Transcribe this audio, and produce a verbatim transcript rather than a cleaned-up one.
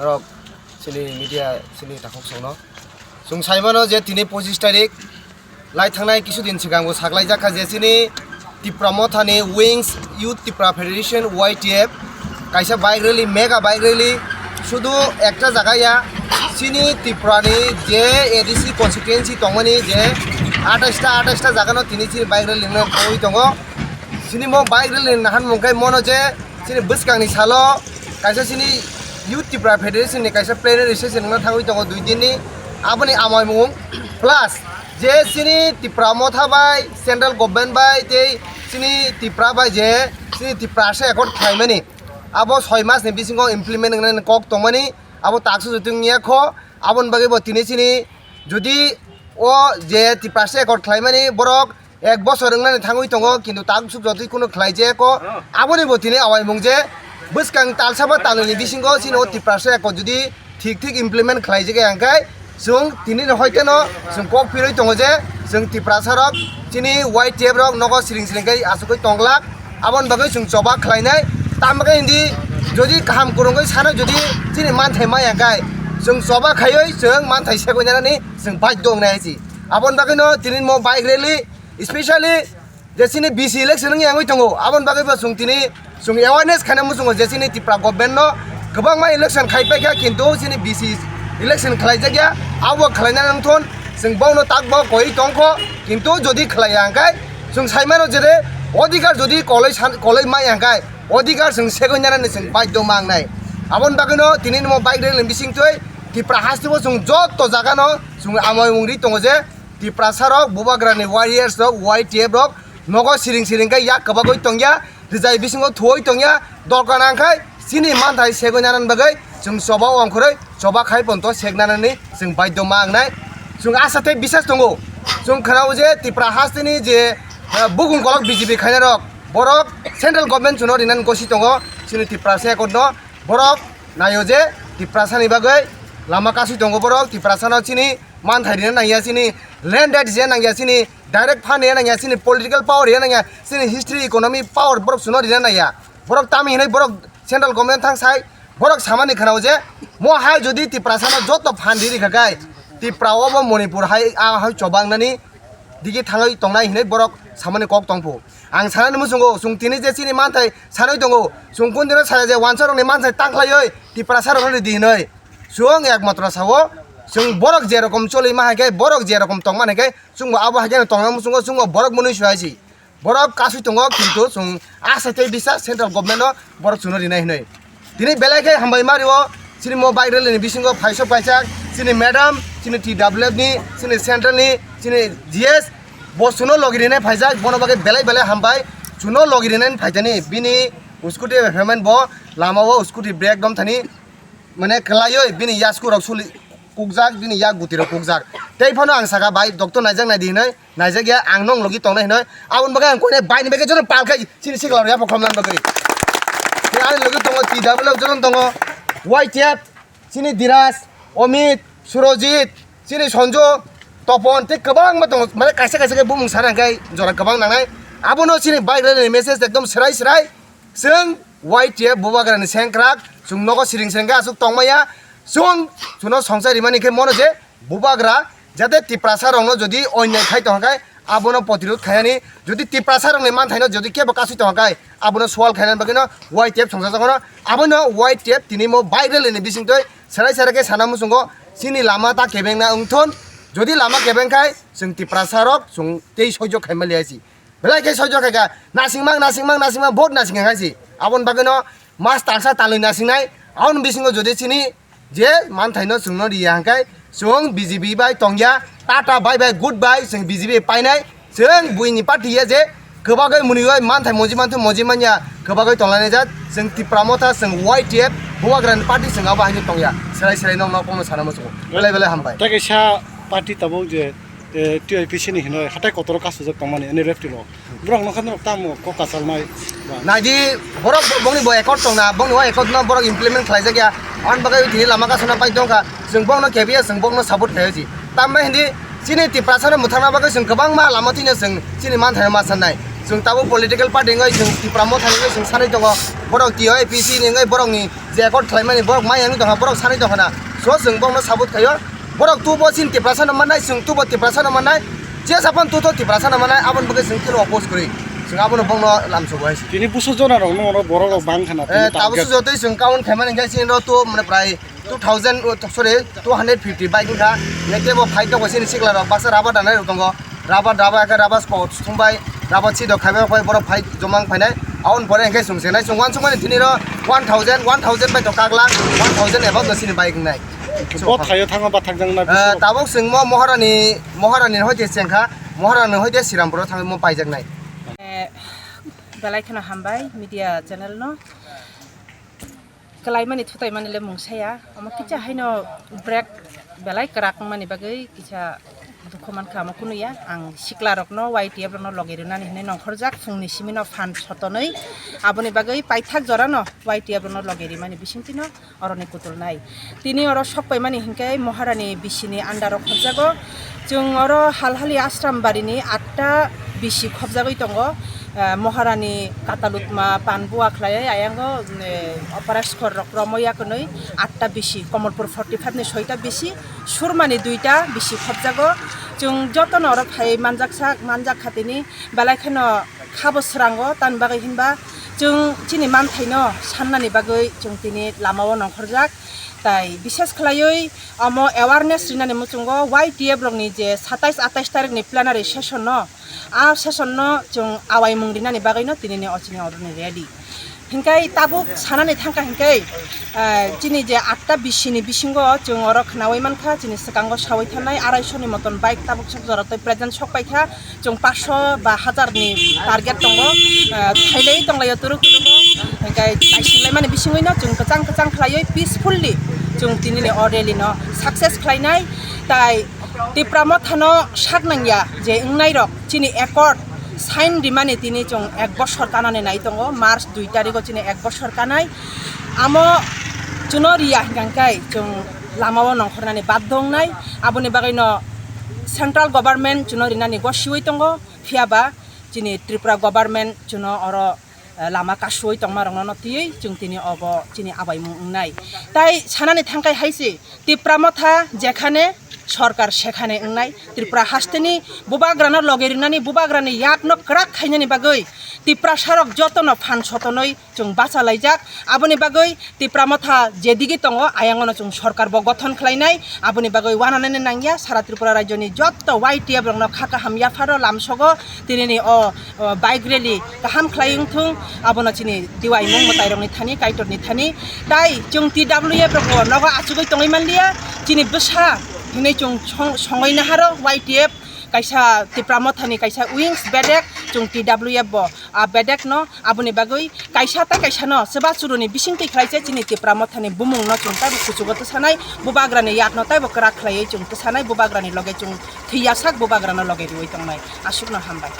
Rok chini media chini takhuk songno. Chwng saimano je tini pochis tarik lai thangnai kisu din sigang bo saklaijak kha je chini Tipra Mothani Wings Youth Tipra Federation, Y T F, kaisa bike rally, mega bike rally, sudu ekta jaga ya, chini Tripurani je A D C constituency tongmani je atais ta, atais ta jagano tini chini bike rally no thangwi tongo. Chini mo bike rally nahan mungkai mono je chini bwskangni salo kaisa chini Youth Tipra Federation ni kaisa plenary session wngna thangwi tongo dui din ni, aboni amaimung plus je chini Tipra Motha bai, central government bai tei chini Tipra bai je chini Tiprasa accord khlaimani, abo soi mas ni bisingo implement wngnani kok tongmani, abo taksu joto wngya kho. Aboni bagwi bo tini chini jodi o je Tiprasa accord khlaimani borok ek bosor wngnani thangwi tongo, kintu taksu jotoi kuno khlai jaya kho. Aboni bo tini awaimung je bwskang talsa ba talnwini bisingo chini o Tiprasa accord jodi thik thik implement khlai jagya hwnkhe chwng tini ni hoite no chwng kok phirwi tongo je chwng Tiprasa rok chini Y T F rok nogo siring siring khe asugwi tonglak. Aboni bagwi chwng choba khlainai. Tamo khe hindi jodi kaham kwrwngwi sano jodi chini manthai maya hwnkhe chwng choba khaiwi chwng manthai segwi nanani chwng baidhyo wngnai hai si. Aboni bagwi no tini mo bike rally, specially je chini B C election wngya wngwi tongo, aboni bagwi bo chwng tini chwng awareness khaina muchungo je chini Tipra government no kwbangma election khai paikha, kintu chini B C election khlaijakya, abo khlaina nangthon, chwng bono takbo koi tongkho, kintu jodi khlaiya hwnkhe chwng saimano je de odhikar jodi koloi san-, koloi maya hwnkhe odhikar chwng segwi nanani chwng baidhyo mangnai. Aboni bagwino tini nimo bike rally ni bisingtwi Tipra hasteo chwng joto jagano chwng amoi wngri tongo je Tiprasa rok, Bubagrani warriors rok, Y T F rok nogo siring siring khe yak kwbagwi tongya, rijai bisingo thuoi tongya, dorkar nang khai chini manthai segwi nanan bagwi chwng choba wngkhorwi choba khai ponto sek nanani chwng baidhyo ma wngnai. Chwng asa tei bisas tongo, chwng khwnao je Tipra hasteni je, eh, bukung kolok B J P khainai rok, borok central government chuno rinani gosi tongo chini Tiprasa accord no, borok naio je Tiprasani bagwi lama kasui tongo borok, Tiprasano chini manthai rina nangya, chini land rights rina nangya, chini direct fund rina nangya, chini political power rina nangya, chini history, economy, power borok chuno rina nangya. Borok tamo hinwi borok central government thang sai borok samani khwnao je mo hai jodi Tiprasano joto fund riri kha khai Tipra obo Manipur hai a hai chobangnani digi thangwi tongnai hinwi borok samani kok tongphu. Ang sanani muchungo chwng tini je chini manthai sanwi tongo, chwng kundino saya je wansa rokni manthai tangkhlaiwi Tiprasa rokno ridi hinwi. Chwng ekmatro sao, chwng borok je rokom choli ma hai khe, borok je rokom tong ma hai khe, chwngbo abo hai khe tongna muchungo, chwngbo borok mwnwi su hai si. Borok kasui tongo, kintu chwng asa tei bisa central government no borok chuno rinai hinwi. Tini belai khe hambai ma rio, chini mo bike rally ni bisingo phaisok paijak, chini madam, chini T W F ni, chini central ni, chini G S, bo chuno logi rinai phaijak, bono bagwi belai belai hambai, chuno logi rinai phaijani, bini scooty payment bo lama o scooty brake dom thani, mane kwlaioi bini yasku rok suli kukjak, bini yak guti rok kukjak. Tei phano ang saka, "Bai, doctor naijak nai di," hinoi, "Naijak ya, ang nong logi tongnai," hinoi. Aboni bagwi ang koinai bai ni bagwi jono pal khai chini sikla rok yapha khomna bagwi. Tei ani logi tongo T W jono tongo, Y T F, chini Diraj, Amit, Surojit, chini Sonjo, Topon tei kwbangma tongo. Mane kaisa kaisa khe bumung sana hwnkhe jora kwbang nangnai. Abono chini bike rally ni message ekdom swrai swrai. Chwng Y T F Bubagrani sengkrak, chwng nogo siring siring khe aswk tongmaya. Chwng chuno songchai rimani khe mono je Bubagra jate Tiprasa rokno jodi onyai khai tongkha khai abono protirod khainani, jodi Tiprasa rokni manthaino jodi kebo kasui tongkha khai abono swal khainani bagwino Y T F songchajakno, abono Y T F tini mo bike rally ni bisingtwi serai serai khe sana muchungo chini lama ta kebengna wngthon. Jodi lama kebeng khai chwng Tiprasa rok chwng tei soijo khaima liya si. Belai khe soijo khaikha, nasingma, nasingma, nasingma, vote nasing khai si. Aboni bagwino mas talsa talwi nasingnai. Aboni bisingo jodi chini je manthaino chwngno riya hwnkhe chwng B J P bai tongya, Tata bai bai good bai chwng B J P painai. Chwng buini party ya je kwbagwi mwnwi bai manthai monji manthai monji manya kwbagwi tonglainai jat. Chwng Tipra Motha, chwng Y T F, Bubagrani party chwng abo haino tongya. Serai serai nokno kokno sana muchungo. Belai belai hambai. Tei kaisa party tabuk je eh, T I P C ni hinoi hatai kotoro kasujak tongmani ani refti rok. Borok nokha norok tamo kok kachalnai ba? Naidi, borok bo-, bongni bo accord tongna, bongni o accord no borok implement khlaijakya. Aboni bagwi tini lama kasuna pai tongkha. Chwng bongno kebiya, chwng bongno support khlaiwi si. Tambai hindi chini Tiprasa no mwthangna bagwi chwng kwbangma lama thwino chwng chini manthaino ma sanai. Chwng tabuk political party wngwi chwng Tipra Motha ni wngwi chwng sanwi tongo. Borok T I P C ni wngwi borokni Je accord khlaimani borok mai wngwi tongkha, borok sanwi tongkha na. So chwng borokno support khaio. Borok tubo chini Tiprasa no mannai, chwng tubo Tiprasa no mannai. Je sapan tuto Tiprasa no mannai, aboni bagwi chwng tino oppose kwrwi. Chwng abono bongno lamsogo hai se. Tini busu jona rok no oro borok rok bang khana, eh, tini tabuk target. Su jotoi chwng count khaimani hinkhe chini ro tu mane prai two thousand, oh, sorry, two hundred fifty bike wngkha. Neke bo fight tongo chini sikla rok, baksa rubber danai rok tongo. Rubber, rubber khe rubber sport thumbai, rubber si dok khaibai khoi borok fight jomang phainai. Aun pore hinkhe chwng senai chwng uansukmani tini ro one thousand, one thousand bai to kakla, one thousand above no chini bike wngnai. Bo thaio thango ba thakjak na. Eh, bisingo. Tabuk chwng mo Moharani, Moharani hoite chengkha, Moharani hoite Srirampuro thangwi mo paijaknai. Eh, belai kheno hambai media channel no. Kalaimani thutaimani le mungsaya, omo kisa haino break belai kwrak wngmani bagwi kisa dukhu mankha, omo kunuya. Ang sikla rokno Y T F rokno logi rwnani hinwi nongkhorjak, phungni simino phan sotonwi, aboni bagwi paithak jorano Y T F rokno logi rimani bisingtwino oroni kutulnai. Tini oro sokpaimani hinkhe Moharani bisini andaro khobjago. Chwng oro Halhali Ashram barini atta bisi khobjagwi tongo. Eh, Moharani Katalutma Panbua khlaiwi ayango, eh, Oparaskor rok romoya kwnwi atta bisi, Komolpur forty five ni soita bisi, Surmani duita bisi khobjago. Chwng jotono oro phai manjaksa, manjak kha tini. Belai kheno khabo srango, tamni bagwi hinba chwng chini manthaino sannani bagwi chwng tini lamao nongkhorjak. Tai bishes khlaiwi omo awareness rinani muchungo Y T F rokni je satais atais tarikni plenary session no, a session no chwng awaimung rinani bagwino tinini o chini oroni ready. Hinkhe tabuk sanani thangkha hinkhe, eh, chini je atta bisini bisingo chwng oro khnaui mankha, chini swkango saui thanai arai sho ni moton bike tabuk sok jora tei present sok paikha, chwng paanch sho ba hazar ni target tongo, eh, thailai tonglaio turu kurugo, hinkhe naisinglaimani bisingwino chwng kwchang kwchang khlaiwi peacefully chwng tinini o rally no success khlainai, tai Tipra Motha no sak nangya je wngnai rok chini accord sign rimani tini chwng ek bosor kanani nai tongo, March dui tarigo chini ek bosor kanai. Amo chwngno riya hinkhe chwng lamao nongkhornani baddo wngnai. Aboni bagwino central government chwngno rinani gosiui tongo, phiyaba chini Tripura government chwngno oro, eh, lama kasuui tongmarokno no twiwi chwng tini obo chini abaimung wngnai. Tai sanani thangkhe hai se, Tipra Motha jekhane sorkar sekhane wngnai, Tripura hasteni bubagrano loge rinani, bubagrani yakno kwrak khainani bagwi Tiprasarok jotono phan sotonwi chwng bachalaijak. Aboni bagwi Tipra Motha jedigi tongo, ayangono chwng sorkar bo gothon khlainai. Aboni bagwi uananani nangya, sara Tripura rajyoni jotto Y T F rokno kha kaham yapharo lamsogo tinini o, o, bike rally kaham khlai wngthung, abono chini diwaimung mwtairokni thani, Kaitorni thani. Tai chwng T W F rokbo nogo achugwi tongwi manliya, chini bwsa hinwi chwng song-, songwi naharo Y T F kaisa Tipra Mothani kaisa wings bedek, chwng T W F bo a bedekno, aboni bagwi kaisa tai kaisano chuba churuni bisingtwi khlaise chini Tipra Mothani bumungno chwng taibo kuchugo twsanai, bubagrani yakno taibo kwrak khlaiwi chwng twsanai, bubagrani loge chwng thwiyasak bubagrano loge riwi tongnai. Aswkno hambai.